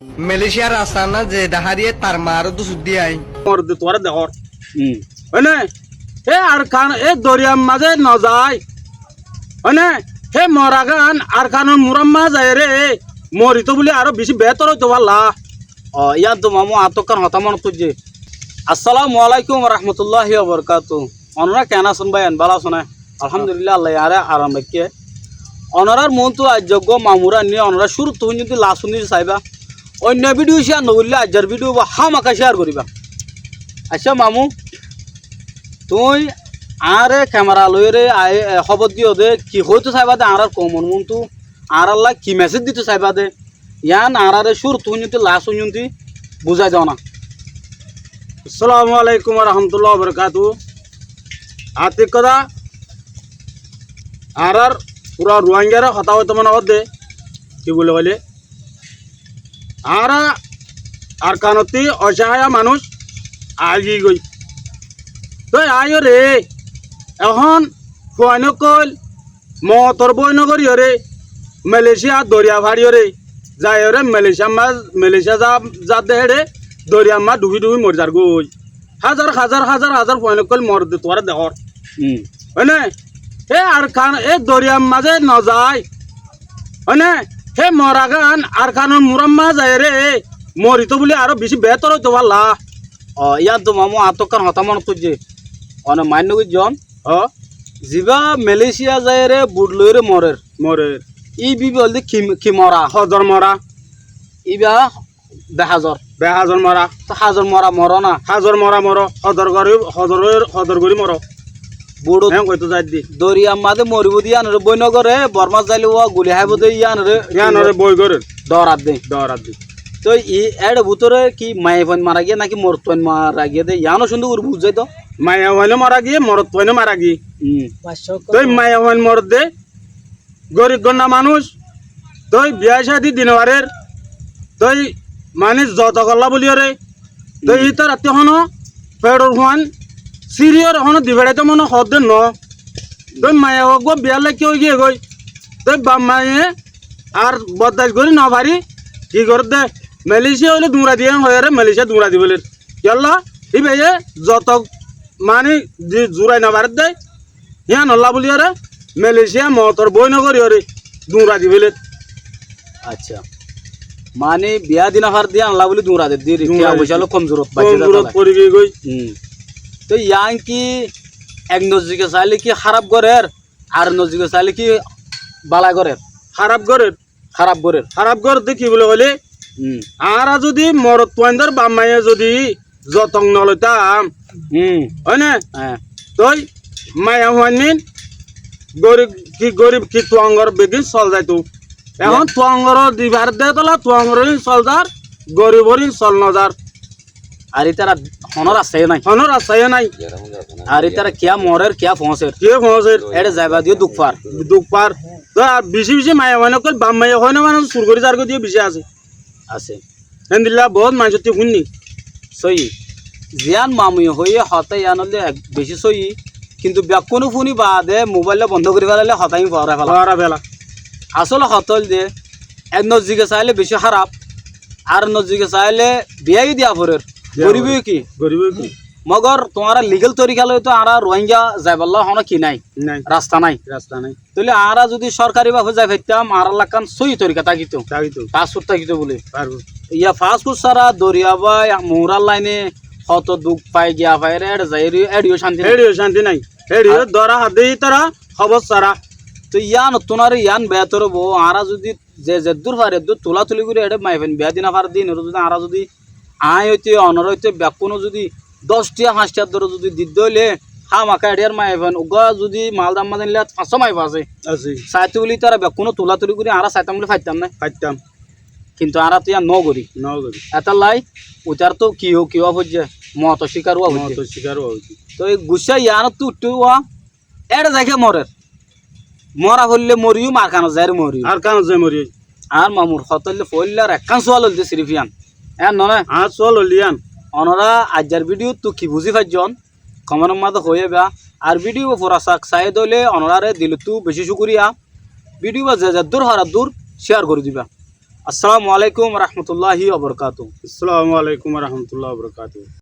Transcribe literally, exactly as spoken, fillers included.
Malaysia rasta na ze dahariye tar mar dusuddi ai. Mor de tuára dehor. Hmm. Ene, e Arkan, e doriyar maze no zai. Ene, he moragan Arkanor muramma zai re, morito buli aro beci betor oito falla. O, iyan to mamu, añáttu ekkán hotá monot foijje. Assalamu alaikum wa rahmatullahi wa barakatuhu. Onora ken asón bái, en bála asón né? Alhamdulillah, Allah añáre aram raikké. Onorar muúntu aijja uggwá mamur ainní, onora cúruttu fúinyondi las fúinyondi saiba. Oinno video share no goille aijjar video ba hámaka share goriba. Accá mamu, tuñí añáre kemera loiyóre ai, e, hóbor diyó de, ki hoito saiba de añárar koumor muúntu, añáralla ki message dito saiba de, yián añárare cúruttu fúinyondi las fúinyondi buzái dona. Assalamu alaikum wa rahmatullahi wa barakatuhu. Atik hoda, añárar fura Ruáingare hotá hoito mone hoódde, ki buli hoile, añára Arkanottí ocáhaya manúic aigiyói. Toi aiyóre, ehón fuain ókkol mootor bói no goríyoré, Malaysia doriya façiyóre, zaiyóre Malaysia ma, Malaysia za, zadde héçe doriyar ma dhufi dhufi mori zargói. Házar házar házar házar fuain ókkol moredde tuára dehór. Hmm. Óine, hé Arkan, hé doriyar mazé no zai. Óine, hé moragan Arkanor muramma zaiyóre morito buli aró beci behétor óito falla. O, yían to mamu añáttu ekkán hotá monot foijjé. One mainno goijjón. Ó. Zibá Malaysia zaiyóre but loiyóre morer. Morer. Íba óilde ki, ki mora? Hozor mora. Íba behazor. Behazor mora. Tó hazor mora moro na. Hazor mora moro. Hozor gorí, hozor gorí, hozor gorí moro. Buçot. Héen hoito zaidde. Doriyar mazé moribóu de yíanore bói no goré, Bormát zaile uá guli háibou de yíanore. Yíanore bói goré. Dooradde. Dooradde. Toi í éçe bútore ki maiyafuain mara giyé náki morotfuain mara giyé de, yíano cúndor gorí buzái do. Maiyafuaino mara giyé, morotfuaino mara giyé. Hmm. Toi maiyafuain moredde, gorib gonna manúic, toi biyá cádi di no farer, toi mani zotokolla bóliyoré, toi ítarattí honó feçor fuain siriyóre honó di feçaitó mone hoódde noó. Toi maiyafua eggúa biyár laikká óigiyegói, toi bafmaiye ar boddac gorí no fari ki gorédde, Malaysia óile duñrai diyé hoiyóre Malaysia duñrai di féler. Kiyólla, íbaye zotok mani di zurai no faredde, yíanolla bóliyoré Malaysia motor bói no goríyoré duñrai di féler. Accá. Mani biyá di no faredde yíanolla bóli duñrai dedde, tiya foicá loi komzurot baicce de. Komzurot fori giyégói. Hmm. Toi yían ki ek nozike sailé ki háraf gorér, ar nozike sailé ki bála gorér? Háraf gorér. Háraf gorér. Háraf gorér de ki bóli hoilé, hmm, añára zodi morotfuaindór bafmaiye zodi zotok no loitám, hmm, óine? Hé. Toi maiyafuainnín gorib ki, gorib ki tuangor beggín sol zaito. Ehón tuangor di faredde tolla tuangorín sol zar, goribórin sol no zar. Ar ítara honó rasta yó nái. Honó rasta yó nái. Ar ítara kiyá morer, kiyá foóñser. Kiyá foóñser. Éçe zaiba diyó duk far. Duk far. Toi ar beci beci maiyafuain ókkol bafmaiye hoói no fare, sur gorí zargói diyó beci asé. Asé. Héndilla boóut maincótti fúinni. Sóiyi. Ziyán mamuye hoiyé hotá yían óilde ek beci sóiyi. Kintu bekkúne fúni baade mobáilla bondó gorí félailé hotá ín foóra féla. Foóra féla. Asóle hotá óilde ek nozike sailé beci háraf, ar nozike sailé biyá yó diya forer. Diya forer. Goribóu ki? Goribóu ki? Mogor tuáñra ligel torika loi to añára Ruáinga zaibálla honó ki nái? Nái. Rasta nái. Rasta nái. Tóile añára zodi sorkari bafe zai faittám, añárálla ekkán sóiyi torika tákito. Tákito. Pasport tákito bóli. Parbo. Yá pasport sára doriya bái, muúrar laine hoto duk fai giya faiyóre éçe zaiyóre éçe yó cánti nái. Éçe yó cánti nái. Éçe yó dóra hadde ítara hóbor sára. Toi yíanottún aró yían beétor óibo, añára zodi ze zeddúr fari eddúr tulátuli gorí eçé maiyafuain biyá di no faredde, inoré zodi añára zodi aññí óite, onorá óite, bekkúne zodi doc tiya, fañs tiyar dóre zodi didde óile, hámaka eçíyar maiyafuain uggúa zodi mal dam mazin liyat fañs cót maiyafua asé. Asé. Saitó bóli ítara bekkúne tulátuli gorí añára saitám bóli faittám né? Faittám. Kintu añára to yían no gorí. No gorí. Etállai uitar to ki ó, ki ówa foijjé, mootor cíkar ówa foijjé. Mootor cíkar ówa foijjé. Toi guccá yíanottú uiththé uwá, éçe zaikká morer. Mora foillé moriyum, Arkanot zaiyóre moriyum. Arkanot zai moriyum. Añár mamur hotá óilde foillar ekkán sual óilde sirif yían. Yían noó né? Añár sual óilde yían. Onorá aijjar bídiyottú ki buzí faijjón? Komenor mazé hoói aibá. Ar bídiyo ibá fura saiyó dé óile onoráre dilottú bicí cúkuriya. Bídiyo ibá ze zeddúr fare eddúr céar gorí diba. Assalamu alaikum warahmatullahi wabarakatuh. Assalamu alaikum warahmatullahi wabarakatuh.